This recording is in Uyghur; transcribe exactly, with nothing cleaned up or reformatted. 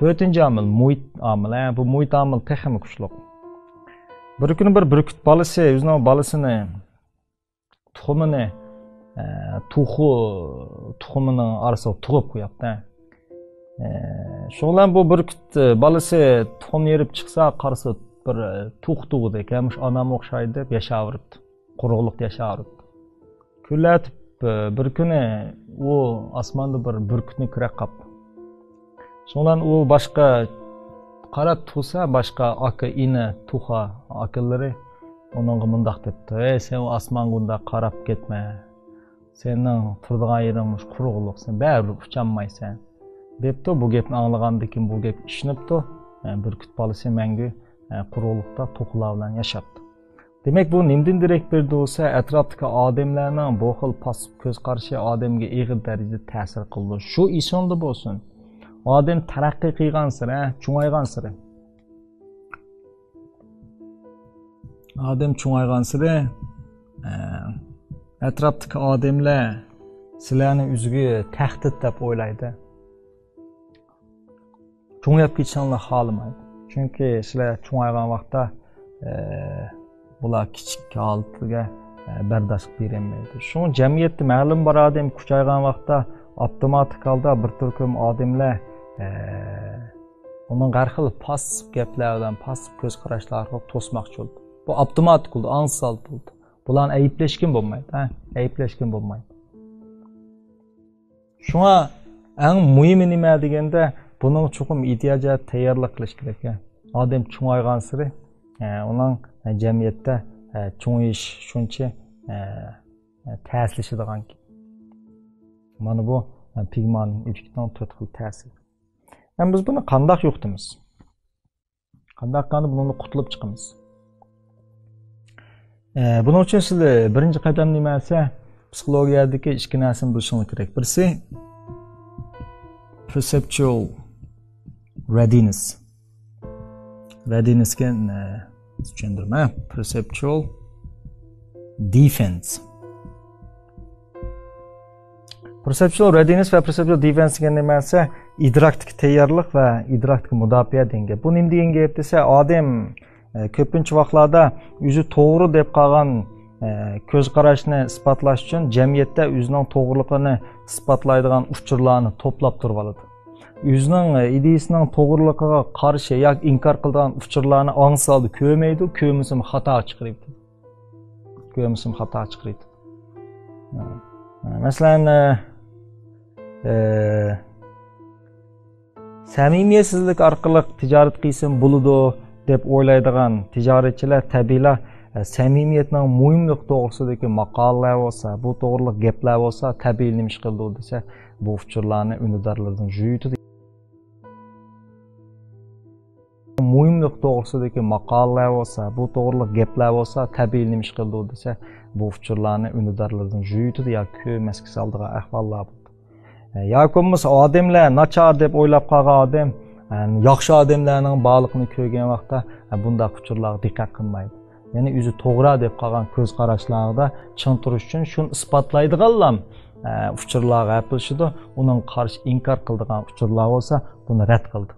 تۆتىنچى ئامىل مۇھىت ئامىلى. ھە، بۇ مۇھىت ئامىلى تېخىمۇ كۈچلۈك. بىر كۈنى بىر بۈركۈت بالىسى ئۆزىنىڭ بالىسىنى، تۇخۇمىنى، ئە، توخۇ تۇخۇمىنىڭ ئارىسىغا تۇغۇپ قوياپتۇ. ئە، شۇ بىلەن بۇ بۈركۈت، ئە، بالىسى تۇخۇمنى يېرىپ چىقسا، قارىسا بىر، ئە، توخۇ تۇغۇدەك، ھە، مۇشۇ ئانامغا ئوخشايدۇ دەپ ياشاۋېرىپتۇ. قۇرۇقلۇقتا ياشاۋېرىپتۇ. كۈنلەر ئۆتۈپ، بىر كۈنى ئۇ ئاسماندا بىر بۈركۈتنى كۆرۈپ قاپتۇ. شۇنىڭ بىلەن ئۇ باشقا قاراپ تۇرسا، باشقا ئاكا، ئىنى، توخۇ ئاكىلىرى ئۇنىڭغا مۇنداق دەپتۇ: «ھەي، سەن ئۇ ئاسمانغا ئۇنداق قاراپ كەتمە. سېنىڭ تۇرىدىغان يېرىڭ مۇشۇ قۇرۇقلۇق، سەن بەرىبىر ئۇچالمايسەن» دەپتۇ. بۇ گەپنى ئاڭلىغاندىن كېيىن بۇ گەپكە ئىشىنىپتۇ. بۈركۈت بالىسى مەڭگۈ قۇرۇقلۇقتا توخۇلار بىلەن ياشاپتۇ. دېمەك، بۇ نېمىدىن دېرەك بېرىدۇ دېسە، ئەتراپتىكى ئادەملەرنىڭ بۇ خىل پاسسىپ كۆز قارىشى ئادەمگە ئېغىر دەرىجىدە تەسىر قىلىدۇ. شۇ ئېسىڭدە بولسۇن، ئادەم تەرەققىي قىلغانسېرى، چوڭايغانسېرى، ئادەم چوڭايغانسېرى، ئە، ئەتراپتىكى ئادەملەر سىلەرنى ئۆزىگە تەھدىت دەپ ئويلايدۇ. چوڭىيىپ كېتىشىڭلارنى خالىمايدۇ. چۈنكى سىلەر چوڭايغان ۋاقىتتا، ئە، بۇلار كىچىك ھالىتىگە، ئە، بەرداشلىق بېرەلمەيدۇ. شۇڭا جەمئىيەتتە مەلۇم بىر ئادەم كۈچەيگەن ۋاقىتتا ئاپتوماتىك ھالدا بىر تۈركۈم ئادەملەر، ئە، ئۇنىڭغا ھەر خىل پاسسىپ گەپلەر بىلەن، پاسسىپ كۆز قاراشلار ئارقىلىق توسماقچى بولىدۇ. بۇ ئاپتوماتىك بولىدۇ، ئاڭسىز ھالدا بولىدۇ. بۇلارنى ئەيىبلەشكىمۇ بولمايدۇ، ھە؟ ئەيىبلەشكىمۇ بولمايدۇ. شۇڭا ئەڭ مۇھىمى نېمە دېگەندە، بۇنىڭ چوقۇم ئىدىيە جەھەتتە تەييارلىق قىلىش كېرەك. ئادەم چوڭايغانسېرى، ئە، ئۇنىڭ جەمئىيەتتە، ئە، چوڭىيىش شۇنچە، ئە، تەسلىشىدىغان. مانا بۇ، ئە، پىگمالىيون ئېففېكتىنىڭ تۆت خىل تەسىرى. ئەمما بىز بۇنى قانداق يوقىتىمىز؟ قانداق قىلغاندا بۇنىڭدىن قۇتۇلۇپ چىقىمىز؟ ئە، بۇنىڭ ئۈچۈن سىز بىرىنچى قەدەم نېمە دېسە، پسىخولوگىيەدىكى ئىككى نەرسىنى بىلىشىڭىز كېرەك. بىرسى، perceptual readiness. Readinessكە، ئە، چۈشەندۈرمە. Perceptual defense. Perceptual readiness ۋە perceptual defense دېگەن نېمە دېسە، ئىدراكتىكى تەييارلىق ۋە ئىدراكتىكى مۇداپىئە دېگەن گەپ. بۇ نېمە دېگەن گەپ دېسە، ئادەم، ئە، كۆپىنچە ۋاقىتلاردا ئۆزى توغرا دەپ قالغان، ئە، كۆز قاراشنى ئىسپاتلاش ئۈچۈن جەمئىيەتتە ئۆزىنىڭ توغرىلىقىنى ئىسپاتلايدىغان ئۇچۇرلارنى توپلاپ تۇرۇۋالىدۇ. ئۆزىنىڭ، ئە، ئىدىيىسىنىڭ توغرىلىقىغا قارشى ياكى ئىنكار قىلىدىغان ئۇچۇرلارنى ئاڭسىز ھالدا كۆرمەيدۇ، كۆرمىسىمۇ خاتا چىقىرىۋېتىدۇ. كۆرمىسىمۇ خاتا چىقىرىۋېتىدۇ. مەسىلەن، ئە، ئە، سەمىمىيەتسىزلىك ئارقىلىق تىجارەت قىلسام بولىدۇ دەپ ئويلايدىغان تىجارەتچىلەر تەبىئىيلا، ئە، سەمىمىيەتنىڭ مۇھىملىقى توغرىسىدىكى ماقالىلەر بولسا، بۇ توغرىلىق گەپلەر بولسا، تەبىئىي نېمە ئىش قىلىدۇ دېسە، بۇ ئۇچۇرلارنى ئۈندىدارلاردىن يۇيۇۋېتىدۇ. مۇھىملىق توغرىسىدىكى ماقالىلەر بولسا، بۇ توغرىلىق گەپلەر بولسا، تەبىئىي نېمە ئىش قىلىدۇ دېسە، بۇ ئۇچۇرلارنى ئۈندىدارلاردىن يۇيۇۋېتىدۇ ياكى كۆرمەسكە سالىدىغان ئەھۋاللار بولىدۇ. ئە، ياكى بولمىسا ئادەملەر ناچار دەپ ئويلاپ قالغان ئادەم، ئە، ياخشى ئادەملەرنىڭ بارلىقىنى كۆرگەن ۋاقىتتا، ئە، بۇنداق ئۇچۇرلارغا دىققەت قىلمايدۇ. يەنى ئۆزى توغرا دەپ قالغان كۆز قاراشلاردا چىڭ تۇرۇش ئۈچۈن شۇنى ئىسپاتلايدىغانلام، ئە، ئۇچۇرلارغا ھەپىلىشىدۇ. ئۇنىڭغا قارشى ئىنكار قىلىدىغان ئۇچۇرلار بولسا، بۇنى رەت قىلىدۇ.